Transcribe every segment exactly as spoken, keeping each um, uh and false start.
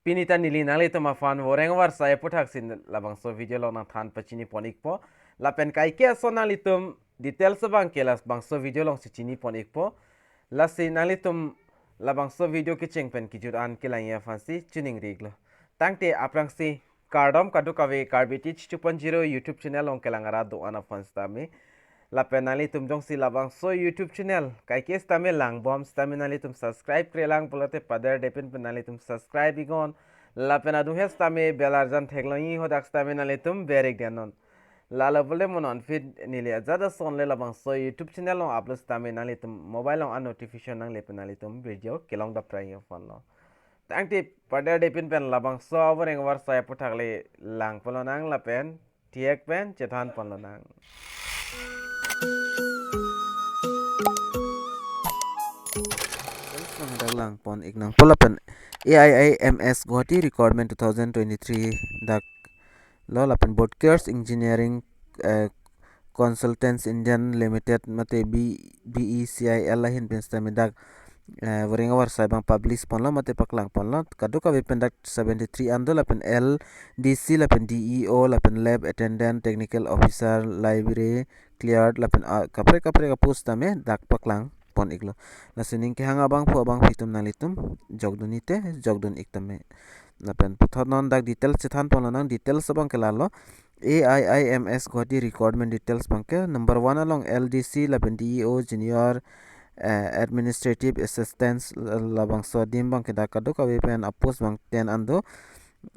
Pini ta neli nanglitum aphan voreng varsai aputhak si labangso video along nangthan pachini pon ikpo. Lapen kaike ason nanglitum details abangke labangso video along si chini pon ikpo. Lasi nanglitum labangso video kecheng pen kejut an kelangji aphan si choningri iklo. Tangte aphrangsi kardom kadokave Karbi Teach two point zero YouTube channel along kelang arat do-an aphan sitame. Lapen nanglitum jongsi labangso YouTube channel kaike sitame langbom sitame nanglitum subscribe krelang pulote paderdepin pen nanglitum subscribe iknon. Lapen adung he sitame bell arjan theklongji, hadak sitame nanglitum ber ik dei non. Lalo pulote mo non aphi neli ajat ason le labangso YouTube channel along upload sitame nanglitum mobile along an notification nangle pen nanglitum video kelong dapprangji aphanlo. Tangte paderdepin pen labangso avoreng varsai aputhak le lang ponlonang lapen thek pen chethan ponlonang. Sang dak lang pon iknangpo lapen A I I M S Guwahati recruitment two thousand twenty-three dak lo lapen Botker's Engineering, eh, Consultants Indian Limited mate B-, B E C I L ahin pen sitame dak, eh, voreng varsai abang publish ponlo mate paklang ponlo. Kadokave pen dak seventy-three an do lapen L D C lapen D E O lapen lab attendant, technical officer, library clerk lapen, ah, kaprek kaprek apost tame dak paklang pon iklo. Lasi ning kehang abangphu abangphi atum nanglitum jokdun ik te jokdun ik tame. Lapen puthot non dak details chethan ponlonang, details abangke lalo. A I I M S Guwahati recruitment details abangke number one along L D C lapen D E O junior, eh, administrative assistants la-, labangso adim abangke dak kadokave pen apost abang ten an do.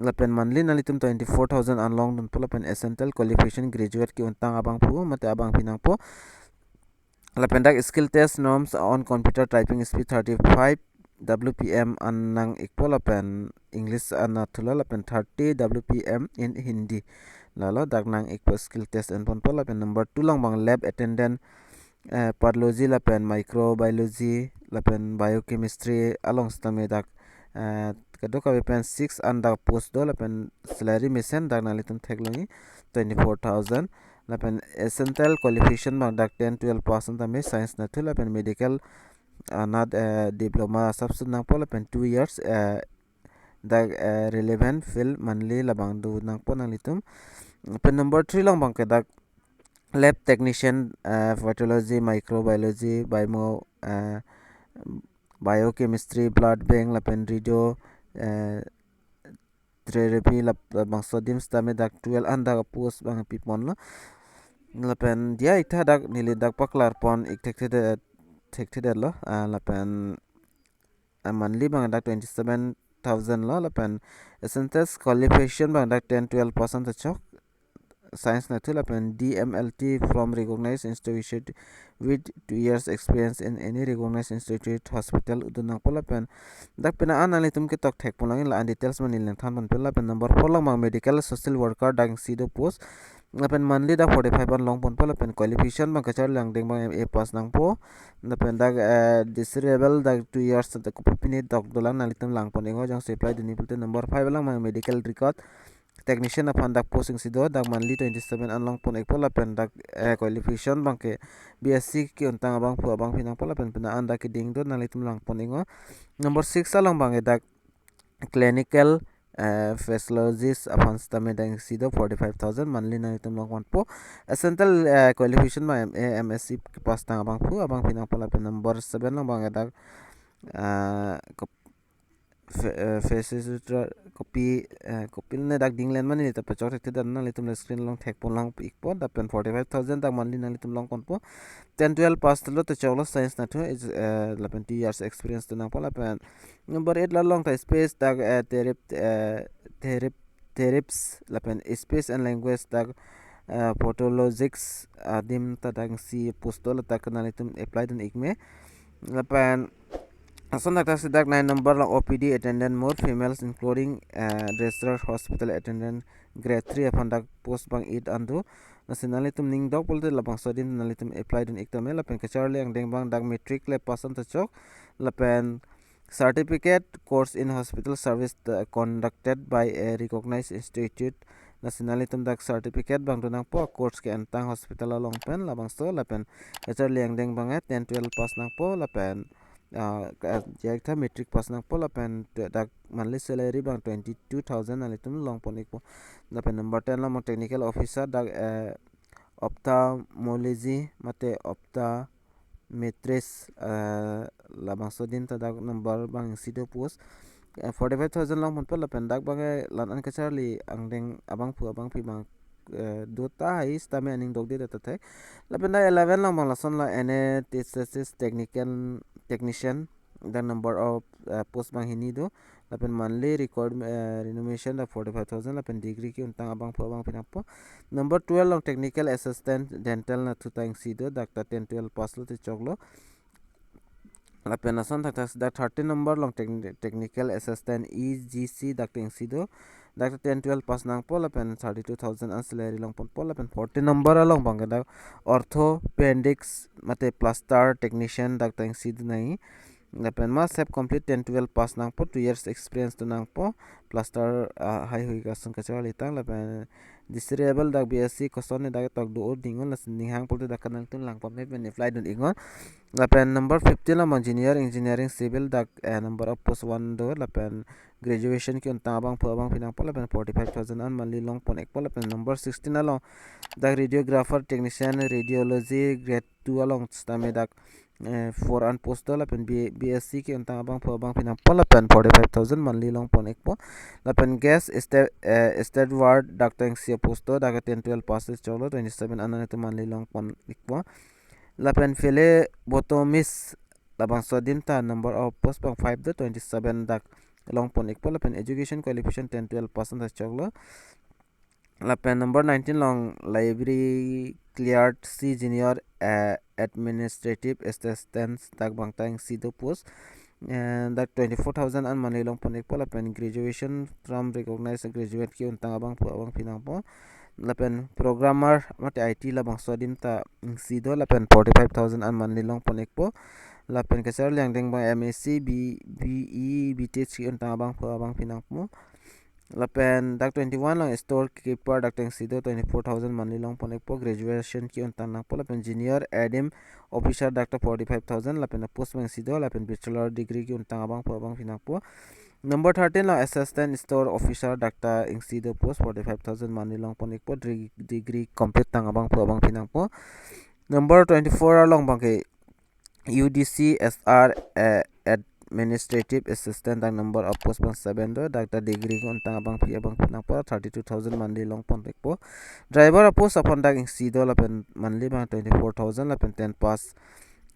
Lapen monthly nanglitum twenty-four thousand an longdunpo lapen essential qualification graduate ke-untang abangphu mate abangphi nangpo. Lapen dak skill test norms on computer typing speed thirty-five W P M an nang ikpo lapen English an nathulo lapen thirty W P M in Hindi. Lalo dak nang ikpo skill test en ponpo lapen number two along abang lab attendant, eh, pathology lapen microbiology lapen biochemistry along sitame dak, eh, kadokave pen six an dak post do lapen salary mesen dak nanglitum theklongji twenty-four thousand. Lapen essential qualification abang dak ten twelve pass an tame science nathu lapen medical, ah, anat, eh, diploma asapso nangpo lapen two years, eh, dak, eh, relevant field monthly labang do nangpo nanglitum. Pen number three along abangke dak lab technician, eh, pathology, microbiology, bimo, eh, biochemistry, blood bank lapen radio, eh, therapy lap-, labangso adim sitame dak twelve an dak post abang piponlo. Lapen diya ik tha dak neli dak paklar pon ik thekthedet, thekthedetlo. Ah, lapen, ah, monthly abang dak twenty-seven thousand lo lapen essential qualification abang dak ten twelve pass an ta chok science nathu lapen D M L T from recognized institution with two years experience in any recognized institute hospital do nangpo lapen dak pina an nanglitum ketok thek ponlongji la-an details mani nangthan ponpe lapen number four along abang medical social worker dak isi do post lapen monthly dak forty-five an long ponpo lapen qualification abang kacharli angdeng abang M A pass nangpo lapen dak, eh, desirable dak two years dak kopi pine tok dolang nanglitum lang pon iknon jongsi apply dunji pulote number five along abang medical record technician aphan dak posting si do dak monthly twenty-seven an long pon ikpo lapen dak, eh, qualification abangke B S C ke-untang abangphu abangphi nangpo lapen pina an dak keding do nanglitum lang pon iknon. Number six along abangke dak clinical, eh, pathologist aphan sitame dak isi do forty-five thousand monthly nanglitum long ponpo. Essential, eh, qualification abang M A, M S C pass tang abangphu abangphi nangpo lapen number seven along abangke dak, eh, kop-, fe-, eh, facilitator kopi, eh, kopi ne dak dinglen mani ta pachok thekthedet nanglitum le screen along thek ponlong ikpo lapen forty-five thousand dak monthly nanglitum long ponpo. Ten twelve pass lo ta choklo science nathu is, eh, lapen two years experience do nangpo lapen number eight along ta space dak, eh, therap-, eh, therap-, therapists lapen speech and language dak, eh, pathologists adim ta dak isi post do la dak nanglitum apply dun ikme. Lapen ason dak ta si dak nine number along O P D attendant more females including, eh, registered hospital attendant grade three aphan dak post abang eight an do. Lasi nanglitum ning dok pulote labangso adim nanglitum apply dun ik tame lapen kacharli angdeng abang dak matric le pass an ta chok lapen certificate course in hospital service, uh, conducted by a recognized institute. Lasi nanglitum dak certificate abang do nangpo course ke-untang hospital along pen labangso lapen kacharli angdeng abang, eh, ten twelve pass nangpo lapen ah, ka-, ajak tha matric pass nangpo lapen te-, dak monthly salary abang twenty-two thousand nanglitum longpon ikpo. Lapen number ten along technical officer dak, eh, ophthalmology mate optometrist, eh, labangso adim ta dak number abang isi do post. Eh, forty-five thousand longponpo lapen dak abang ke la-an kacharli angdeng abangphu abangphi abang, eh, do tahai sitame aning dokde ta tahai. Lapen dak eleven along abang lasonlo N A T S S technical technician, dak number of, eh, post abang hini do. Lapen monthly record, eh, remuneration dak forty-five thousand, lapen degree ke-untang abangphu abangphi nangpo. Number twelve along technical assistant dental nathu ta isi do, dak ta ten twelve pass lote choklo. Lapen lason thakthak dak thirteen number along techni-, technical assistant E G C dak ta isi do, dak ta ten twelve pass nangpo, lapen thirty-two thousand an salary longponpo. Lapen fourteen number along abang ke dak orthopedics mate plaster technician dak ta isi do nangji. Lapen must have complete ten twelve pass nangpo, two years experience do nangpo, plaster, ah, haihui ason kacharli tang. Lapen desirable dak B S C koson ne dak tok do-o ding-o, lason ninghang pulote dak kanangtun lang pame pen apply dun iknon. Lapen number fifteen along junior engineering civil dak, eh, number of post one do, lapen graduation ke-untang abangphu abangphi nangpo, lapen forty-five thousand an monthly longpon ikpo. Lapen number sixteen along dak radiographer technician radiology grade two along sitame dak, eh, four an post do, lapen B-, B S C ke-untang abangphu abangphi nangpo, lapen forty-five thousand monthly longpon ikpo. Lapen guest ste-, eh, steward dak ta isi post do, dak ten twelve pass choklo, twenty-seven an nanglitum monthly longpon ikpo. Lapen phlebotomist labangso adim ta number of post abang five do, twenty-seven dak longpon ikpo. Lapen education qualification ten twelve pass an ta choklo. Lapen number nineteen along library clerk C junior, eh, administrative assistant dak abang ta isi do post. Eh, dak twenty-four thousand an monthly longpon ikpo, lapen graduation from recognized graduate ke-untang abangphu abangphi nangpo. Lapen programmer mate I T labangso adim ta isi do, lapen forty-five thousand an monthly longpon ikpo. Lapen kacharli angdeng abang M S C, B-, B E, B Tech ke-untang abangphu abangphi nangpo. Lapen dak twenty-one along storekeeper dak ta isi do, twenty-four thousand monthly longpon ikpo, graduation ke-untang nangpo. Lapen junior A D M officer dak ta forty-five thousand, lapen post abang isi do, lapen bachelor degree ke-untang abangphu abangphi nangpo. Number thirteen along assistant store officer dak ta isi do post, forty-five thousand monthly longpon ikpo, dri-, degree complete tang abangphu abangphi nangpo. Number twenty-four along abang ke U D C S R, eh, administrative assistant dak number of post abang seven do, dak ta degree ke-untang abangphi abangphi nangpo, thirty-two thousand monthly longpon ikpo. Driver a post aphan dak isi do, lapen monthly abang twenty-four thousand, lapen ten pass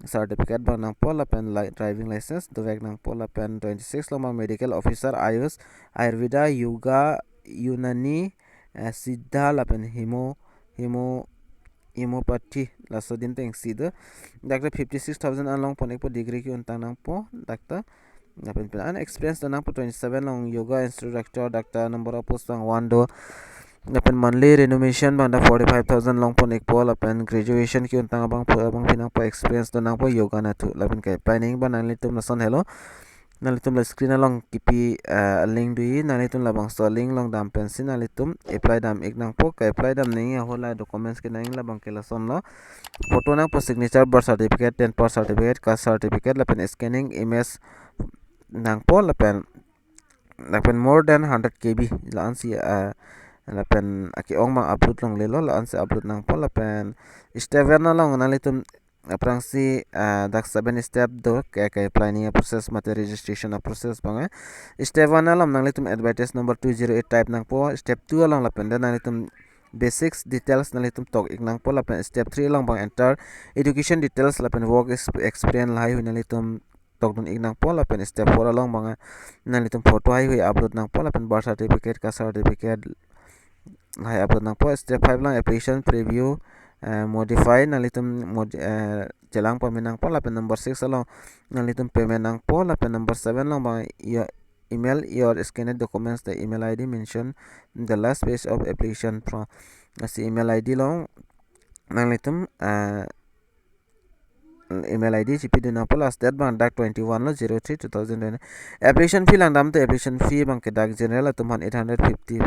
certificate abang nangpo, lapen li-, driving license dovek nangpo. Lapen twenty-six along abang medical officer Ayush, Ayurveda, Yoga, Unani, eh, Siddha, lapen Hemo, Hemo, Homeopathy laso adim ta isi do. Dak ta fifty-six thousand an longpon ikpo, degree ke-untang nangpo dak ta. Lapen pen an experience do nangpo. Twenty-seven along yoga instructor dak ta number of post abang one do. Lapen monthly remuneration abang dak forty-five thousand longpon ikpo, lapen graduation ke-untang abangphu abangphi nangpo, experience do nangpo yoga nathu. Lapen ke-apply nangji abang nanglitum lason helo. Nanglitum la screen along kipi, eh, link do, nanglitum labangso link along dam pensi nanglitum apply dam ik nangpo. Ke-apply dam nangji ahut la documents kenangji labang ke lasonlo. Photo nangpo, signature, birth certificate, ten pass certificate, caste certificate, lapen scanning image nangpo, lapen, lapen more than hundred K B la-ansi, eh, lapen ake-ong abang upload longlelo, la-ansi upload nangpo. Lapen step one along nanglitum aphrangsi, ah, dak seven step do ke, ke-apply nangji a-process mate registration a-process abang, eh. Step one along nanglitum advertise number two zero eight type nangpo. Step two along lapen dak nanglitum basics details nanglitum tok ik nangpo. Lapen step three along abang enter education details lapen work ex-, experience lahaihui nanglitum tokdun ik nangpo. Lapen step four along abang, eh, nanglitum photo haihui upload nangpo, lapen birth certificate, caste certificate lahai upload nangpo. Step five along application preview, eh, modify, nanglitum mod-, eh, chelang pame nangpo. Lapen number six along nanglitum payment nangpo. Lapen number seven along abang your email, your scanned documents, the email I D mentioned in the last page of application form. Lasi email I D along nanglitum, eh, email I D chipidun nangpo. Last date abang dak twenty-one lo, zero three two thousand twenty. Application fee langdamte, application fee abang ke dak general atum aphan eight hundred fifty,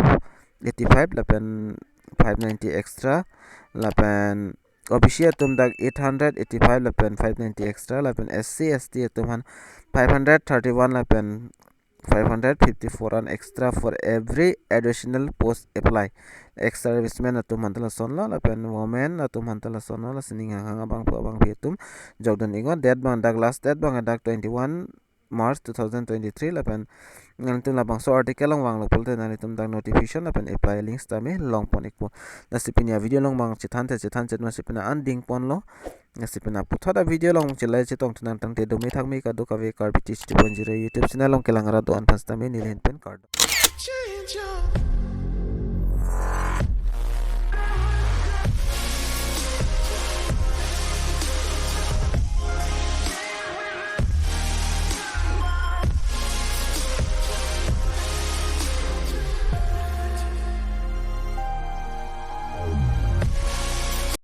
eighty-five, lapen five ninety extra, lapen O B C atum dak eight hundred eighty-five lapen five ninety extra, lapen S C S T atum aphan five hundred thirty-one lapen five hundred fifty-four an extra for every additional post apply. Ex-servicemen atum aphan ta lasonlo, lapen women atum aphan ta lasonlo, lasi ning hanghang abangphu abangpi atum jokdun iknon. Date abang dak, last date abang dak twenty-one March two thousand twenty-three, lapen nangtum labangso article along vanglo pulote nangtum dak notification lapen apply links tame longpon ikpo. Lasi pini avideo along abang chethan te chethan chet, masi pini an dingponlo. Lasi pini puthot avideo along chelai chetong tenang tangte, dome thakme kadokave Karbi Teach two point zero YouTube channel along kelang arat do-an aphan sitame neli ahin pen kardom.